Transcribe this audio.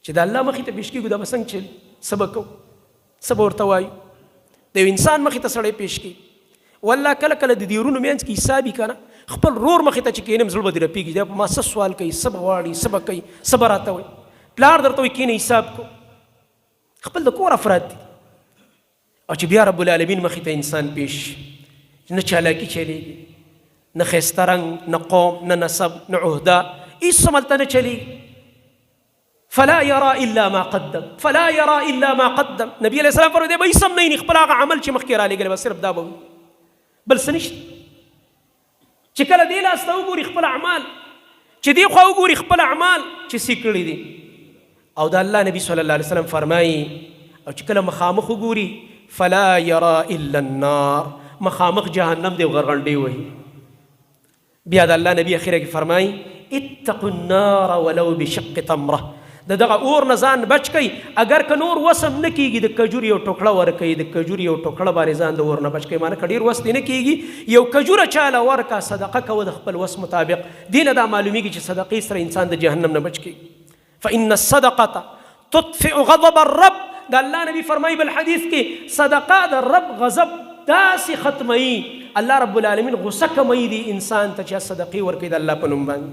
چې د الله مخې ته پیش کېږو، دا به څنګه چل، څه به کوو، څه به ورته وایو؟ د یو انسان مخې ته سړی پیش کړي، والله کله کله د دې ورونو منځ کې حساب وي که نه، خپل ورور مخې ته چې کښېنم، زړه به دې رپېږي، دا په ما څه سوال کوي، څه به غواړي، څه به کوي، څه به راته وایي. پلار درته وایي کښېنه حساب کو، خپل د کور افراد دي. او چې بیا رب العالمین مخې ته انسان پیش، نه چالاکي چلیږي، نه ښایسته رنګ، نه قوم، نه نسب، نه عهده، هېڅ هم هلته نه چلیږي. فلا يرى الا ما قدم، فلا يرى الا ما قدم. نبی علیه السلام فرمایي، دی به هېڅ هم نه ویني، خپل هغه عمل چې مخکې رالیږلی، بس صرف دا به وي، بل څه نشته. چې کله دې لاس ته وګوري خپل اعمال، چې دې خوا وګوري خپل اعمال چې څه کړي دي، او د الله نبی صلی الله علیه وسلم فرمایي، او چې کله مخامخ وګوري، فلا يرى الا النار، مخامخ جهنم دی، غرغنډې وهي. بیا د الله نبی اخیره کې فرمایي، اتقوا النار ولو بشق تمره. د دغه اور نه ځان بچ کړئ، اگر که نور وسم نه کیږي، د کجوري یو ټوکړه ورکړئ، د کجوري یو ټوکړه باندې ځان د اور نه بچ کړئ. معنی که ډېر وس دې نه کیږي، یو کجوره چاله ورکه، صدقه کوه د خپل وس مطابق. دې نه دا معلومیږي چې صدقې سره انسان د جهنم نه بچ کیږي. فإن الصدقة تطفئ غضب الرب. د الله نبی فرمایي بل حدیث کې، صدقه د رب غضب داسې ختموي، الله رب العالمین غصه کموي دی انسان ته چې صدقې ورکوي د الله په نوم باندې.